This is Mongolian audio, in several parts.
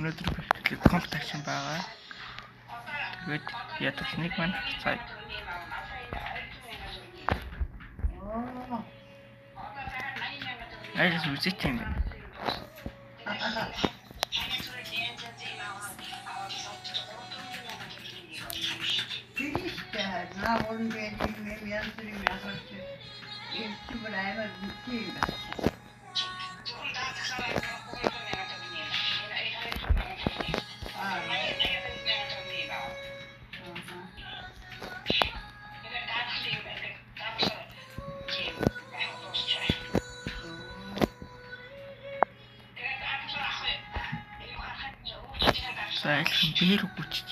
Өнөөдөр бэлтгэлээ комп агшин байгаа. Тэгээд ядуулныг маань харцгаая. Айлс үзэж юм байна. За айлхан бээр гүчиж.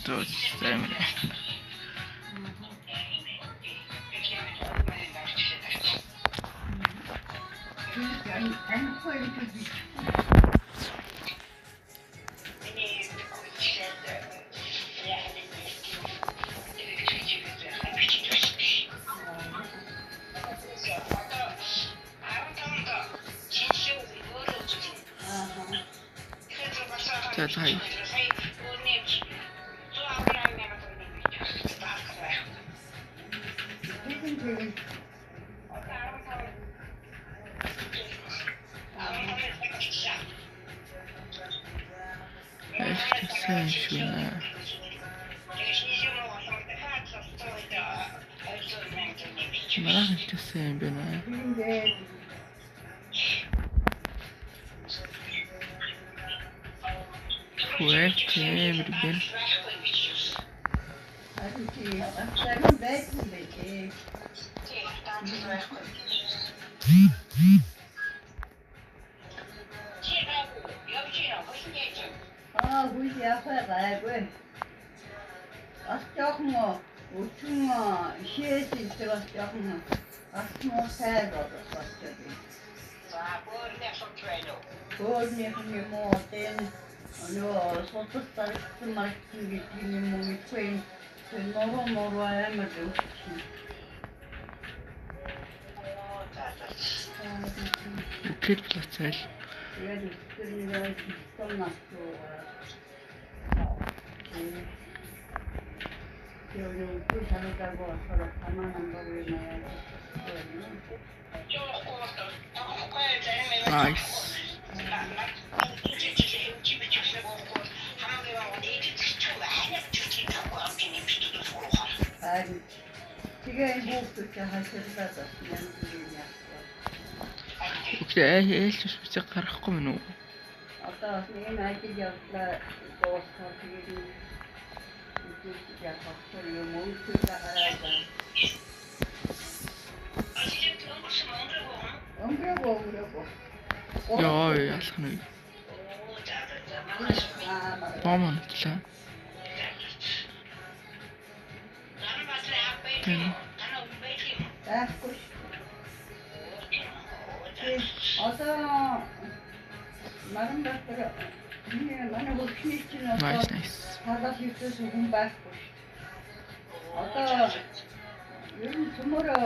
За за юм. За хай. Сайн шүү нэ. Мараахан ч сайн юм байна. Хүү тийм бэн. Үхэд плацал. Nice. Үгүй ээлж үсэг гарахгүй мэн үү? Одоо энэ ажил явдлаа дуусгаад тэгээд яг хотоор юм өнгөтэй гараад өнгөрөөгөө. Яа, ялах нь. Бом онтлаа. Тийм. Байхгүй. Одоо Наранбаатар миний манай хөгшний чинь одоо Nice, nice. талаас хийхээс хүн байхгүй шүү дээ. Одоо ер нь цөмөрөө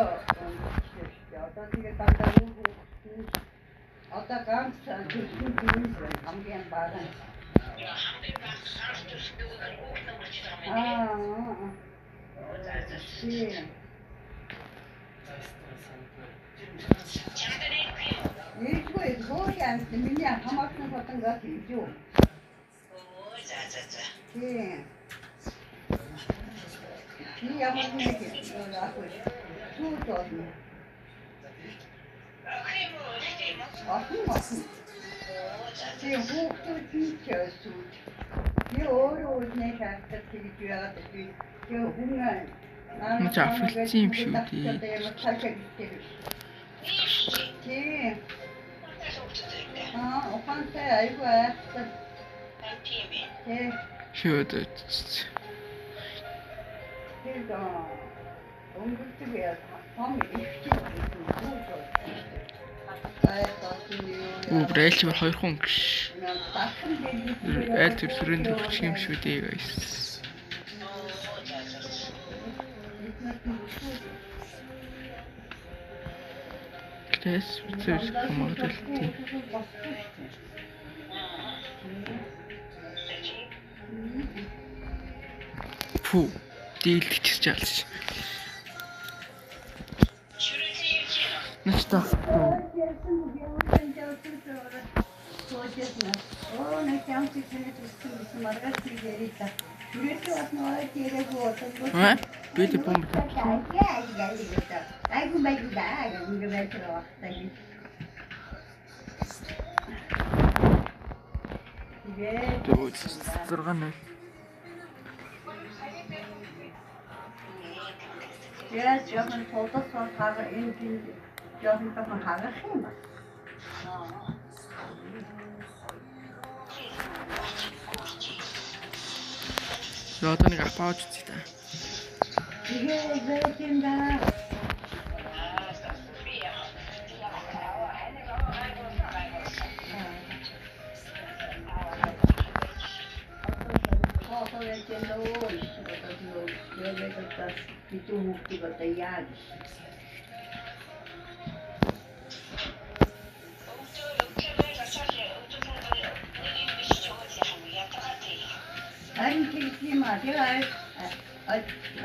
шүү дээ. Одоо тэгээд дандаа үр хүүхдүүд одоо ганц төрсөн зүйл байна. Хамгийн бага нь. Аа. Тийм. Ийшгүй хөөе амт миний хамаатан хотонгоос ижүү. Тийм. Би ямар нэг яах вэ? Сүйд болно. Охин охин. Тийм хүүхдүүд нь ч сүйд. Би өөрөө үзнэ шаарддаг тэгж яагаад би тэгээ хүн Мөн афилцсан юм шүү дээ. Тийм. Аа, ухаантай айгүй айхтар. Тийм. Шүү дээ. Тэр өнгөрдөг яа том ихтэй байсан. Үу брэлч бар хоёр хүн гэж. Айл төр сүрэн төрчих юм шүү дээ guys. Гэтэл зүрх хамгаалалт. Фу, дийлдэгч чалж. Начта. Аа, би тэ бомб тавьчихсан. Айгу байгу да, ингэ байж байгаа байна. Тэгээд 6-0. Яаж жоохон тулдас хага энэ жоохон жоохон хагах юм ба. За одоо нэг апааж үзье та. Тэгээд байж юм да. Харин тэгсэн юм а. Тэгээ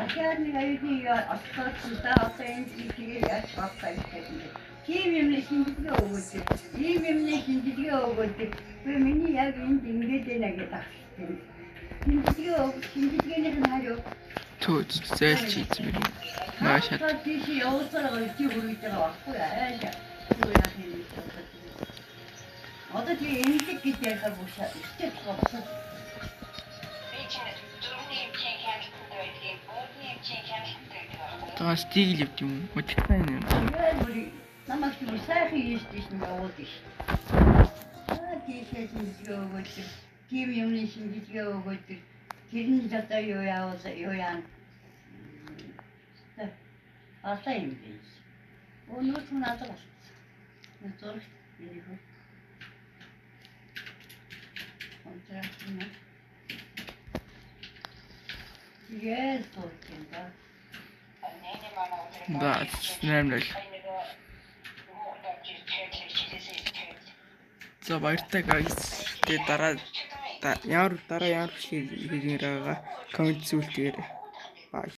ахиад нэг аюулын очихоор та одоо энэ тэгээ яаж болох вэ гэдэг. Тийм юмны шинжилгээ өгөөд. Ийм юмны шинжилгээ өгөөд. Би миний яг энд ингэж байна гэдэг ахсан. Шинжилгээ өг шинжилгээнийх нь хариу Төө зайлч хийсэн юм. Наашаад. Тийш явуулсаар байгаа чи хүрэж байгаа байхгүй ааш. Юу яах юм бэ? Одоо тий эмнэлэг гэж ярихаар бушаа. Ихтэй тухай. Таа стигл явд юм уу? Тэгсэн юм. Намайг чи сайхан хийж тийш нь явуулж ш. Аа тийшээ шинжилгээ өгөөд. Тийм юмны шинжилгээ өгөөд. Тэр нь л одоо юу яавал юу яана. Алаа юм биш. Өнөөдөр нь алга болчихсон. Зурагт миний хөө. Контракт юм. Тэгээд сууж юм да. За 8-0. За баяртай guys. Тэгээ дараа ямар дараа ямар бичлэг хиймээр байгаа коммент зүйлтгээр. Bye.